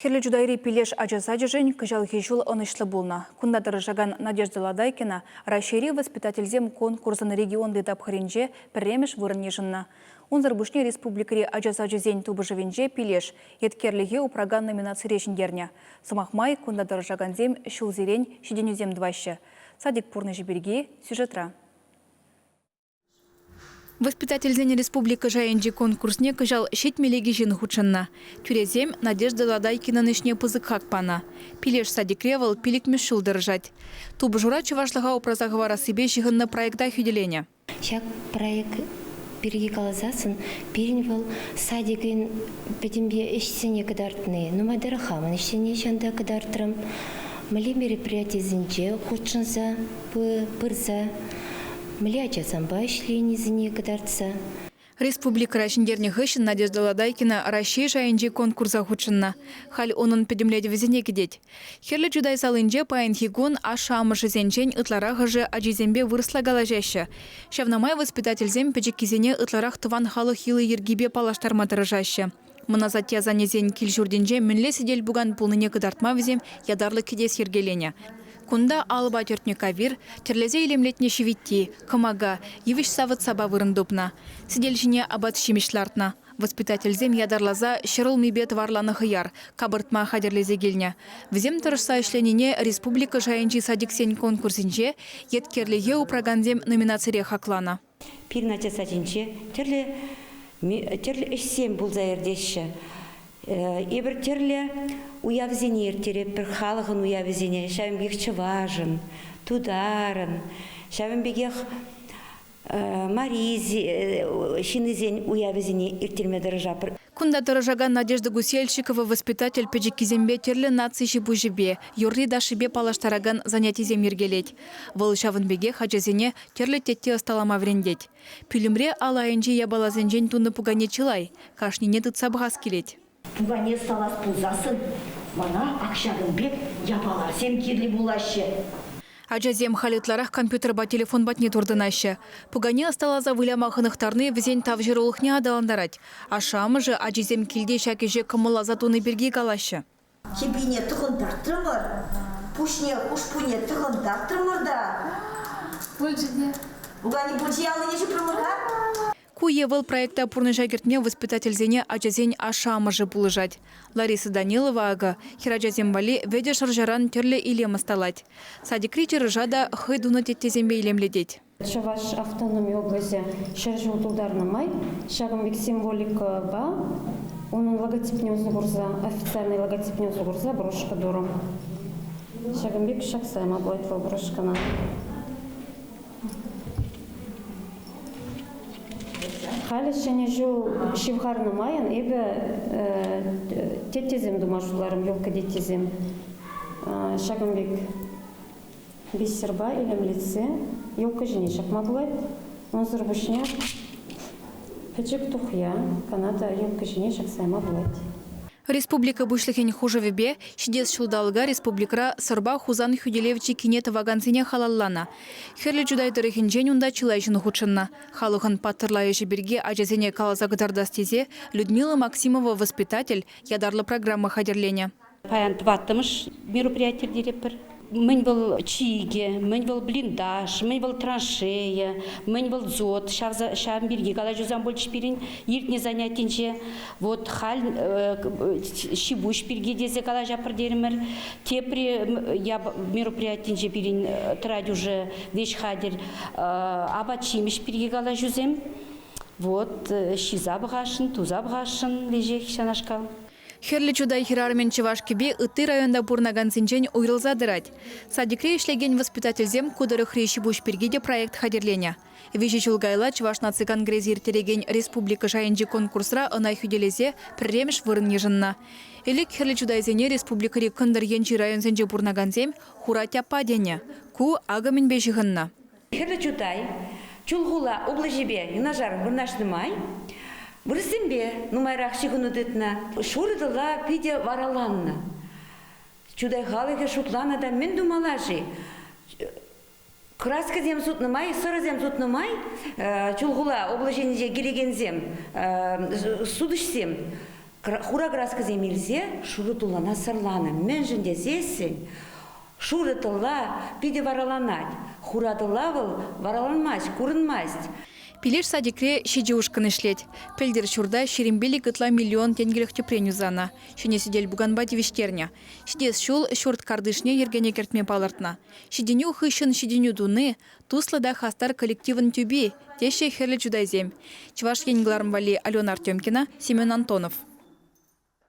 Хӗрлӗ Чутайри Пилеш ача сачӗшӗн кӑҫалхи ҫул ӑнӑҫлӑ пулнӑ. Кунта тӑрӑшакан Надежда Ладайкина Раҫҫейри воспитательсем конкурсӑн регионти тапхӑрӗнче пӗрремӗш вырӑн йышӑннӑ. Унсӑр пуҫне республикӑри ача сачӗсен тупӑшӑвӗнче Пилеш еткерлӗхе упракан номинацире ҫӗнтернӗ. Сӑмах май, кунта тӑрӑшакансем ҫулсерен ҫитӗнӳсем тӑваҫҫӗ. Садик пурнӑҫӗ пирки сюжетра. Воспитательсен республика шайӗнчи конкурсне кӑҫал 72 ҫын хутшӑннӑ. Тӳресем Надежда Ладайкинӑн ӗҫне пысӑк хак панӑ. Пилеш садикре вӑл пилӗкмӗш ҫул тӑрӑшать. Тупӑшура чӑвашлӑха упраса хӑварассипе ҫыхӑннӑ проекта хӳтӗленӗ. Ҫак проект пирки каласассӑн пирӗн вӑл садикӗн пӗтӗмпе ӗҫсене кӑтартни. Нумай тӑрӑх хамӑн ӗҫсене ҫанта кӑтартрӑм. Мӗнле мероприятисенче хутшӑнса пырса Мӗнле ачасемпе ӗҫленисене кӑтартса. Республикӑра ҫӗнтернӗ хыҫҫӑн Надежда Ладайкина Раҫҫей шайӗнчи конкурса хутшӑннӑ. Халь унӑн пӗтӗмлетӗвӗсене кӗтет. Хӗрлӗ Чутай салинче паянхи кун ашшӗ-амӑшӗсенчен ытларахӑшӗ ачисемпе вырӑсла калаҫаҫҫӗ. Ҫавна май воспитательсем пӗчӗккисене ытларах тӑван халӑх йӑли-йӗркипе паллаштарма тӑрӑшаҫҫӗ. Мӑн асатте-асаннесен кил-ҫуртӗнче мӗнле сӗтел-пукан пулнине кӑтартма вӗсем ятарлӑ кӗтес йӗркеленӗ. Кунта алӑпа тӗртнӗ кавир, тӗрлесе илемлетнӗ ҫивитти, кӑмака, йывӑҫ савӑт-сапа вырӑн тупнӑ. Сӗтел ҫине апат-ҫимӗҫ лартнӑ. Воспитательсем ятарласа ҫӗрулмипе тӑварланӑ хӑяр, капӑртма хатӗрлесе килнӗ. Вӗсем тӑрӑшса ӗҫленине республика шайӗнчи садиксен конкурсӗнче Еткерлӗхе упракансем номинацире хакланӑ. Пирӗн ача садӗнче тӗрлӗ тӗрлӗ ӗҫсем пулса иртеҫҫӗ. Эпир тӗрлӗ уявсене ирттеретпӗр, халӑхӑн уявӗсене, ҫавӑн пекех чӑвашӑн, тутарӑн, ҫавӑн пекех мари ҫыннисен уявӗсене ирттерме тӑрӑшатпӑр. Кунта тӑрӑшакан Надежда Гусельщикова воспитатель пӗчӗккисемпе тӗрлӗ наци ҫи-пуҫӗпе, юрри-ташшипе паллаштаракан занятисем йӗркелет. Вӑл ҫавӑн пекех ачасене тӗрлӗ тетте ӑсталама вӗрентет. Пӳлӗмре ал айӗнчи япаласенчен тунӑ пукане чылай, кашнине тытса пӑхас килет. Пукане ӑсталас пулсассӑн мана ак ҫакӑн пек япаласем кирлӗ пулаҫҫӗ. Ачасем халь ытларах компьютерпа телефон патне туртӑнаҫҫӗ. Пукане ӑсталаса выляма хӑнӑхтарни вӗсен тавҫӑрулӑхне аталантарать. Ашшӗ-амӑшӗ ачисем килте ҫак ӗҫе кӑмӑлласа туни пирки калаҫҫӗ. Кӗпине тӑхӑнтартрӑмӑр, пуҫне хушпуне тӑхӑнтартрӑмӑр та. Пулчӗ те. Пукане пулчӗ аллине ҫупрӑмӑр-ха. Ку е вӑл проекта пурнӑҫа кӗртме воспитательсене ачасен ашшӗ-амӑшӗ пулӑшать. Лариса Данилова, акӑ, хӗрачасем валли вӗтӗ шӑрҫаран тӗрлӗ илем ӑсталать. Садикри чӑрӑша та хӑй тунӑ теттесемпе илемлетет. Чӑваш автономи облаҫӗ 100 ҫул тултарнӑ май ҫакӑн пек символикӑпа унӑн логотипне усӑ курса, официальнӑй логотипне усӑ курса брошка турӑм. Ҫакӑн пек ҫакса яма пулать вӑл брошкӑна. Халӗ Ҫӗнӗ ҫул ҫывхарнӑ майӑн эпӗ теттесем тума шутларӑм, елка теттисем. Ҫакӑн пек бисерпа илемлетсе елка ҫине ҫакма пулать. Унсӑр пуҫне пӗчӗк тухья кӑна та елка ҫине ҫакса яма пулать. Республика Пуҫлӑхӗн хушӑвӗпе ҫитес ҫулталӑка республикӑра Сӑрпа Хусан хӳтӗлев чиккине тӑвакансене халалланӑ. Хӗрлӗ Чутай тӑрӑхӗнчен унта чылай ҫын хутшӑннӑ. Халӑхӑн паттӑрла ӗҫӗ пирки ачасене каласа кӑтартас тесе Людмила Максимова воспитатель ятарлӑ программа хатӗрленӗ. Паян тӑваттӑмӗш мероприяти ирттеретпӗр. Мӗн вӑл чикӗ, мӗн вӑл блиндаж, мӗн вӑл траншея, мӗн вӑл дзот, ҫавӑн пирки калаҫусем пулчӗҫ пирӗн иртнӗ занятинче. Вот халь ҫи-пуҫ пирки тесе калаҫатпӑр терӗмӗр. Тепри мероприятинче пирӗн тӑрать уже веҫ хатӗр апат-ҫимӗҫ пирки калаҫусем. Вот ҫиса пӑхасшӑн, туса пӑхасшӑн веҫех ҫанашкал. Хӗрлӗ Чутай хӗрарӑмӗн чӑваш кӗпи ытти районта пурӑнакансенчен уйрӑлса тӑрать. Садикре ӗҫлекен воспитательсем ку тӑрӑхри ҫи-пуҫ пирки те проект хатӗрленӗ. Виҫӗ ҫул каялла Чӑваш наци конгресӗ ирттерекен республика шайӗнчи конкурсра ӑна хӳтӗлесе пӗрремӗш вырӑн йышӑннӑ. Ӗлӗк Хӗрлӗ Чутайсене республикӑри кӑнтӑр енчи районсенче пурӑнакансем хура тяппа тенӗ. Ку акӑ мӗнпе ҫыхӑннӑ. Хӗрлӗ Чутай Чулхула облаҫӗпе юнашар вырнаҫнӑ май вырӑссемпе нумайрах ҫыхӑну тытнӑ. Шурӑ тӑла питӗ вараланнӑ. Чутай халӑхӗ шутланӑ та мӗн тумалла-ши? Краскӑсем сутнӑ май, сӑрӑсем сутнӑ май Чулхула облаҫӗнче килекенсем, сутӑҫсем. Хура краскӑсем илсе шурӑ туллана сӑрланӑ. Мӗншӗн тесессӗн шурӑ тӑлла питӗ вараланать. Хура тӑлла вӑл вараланмасть, курӑнмасть. Пилеш садикре ҫичӗ ушкӑн ӗҫлет. Пӗлтӗр ҫурта 25 ытла миллион тенкӗлӗх тӗпрен юсанӑ. Ҫӗнӗ сӗтел-пуканпа тивӗҫтернӗ. Ҫитес ҫул ҫурт картишне йӗркене кӗртме палӑртнӑ. Ҫитӗнӳ хыҫҫӑн ҫитӗнӳ туни туслӑ та хастар коллективӑн тӳпи, теҫҫӗ Хӗрлӗ Чутайсем. Чӑваш Ен кӑларӑм валли Алена Артемкина, Семен Антонов.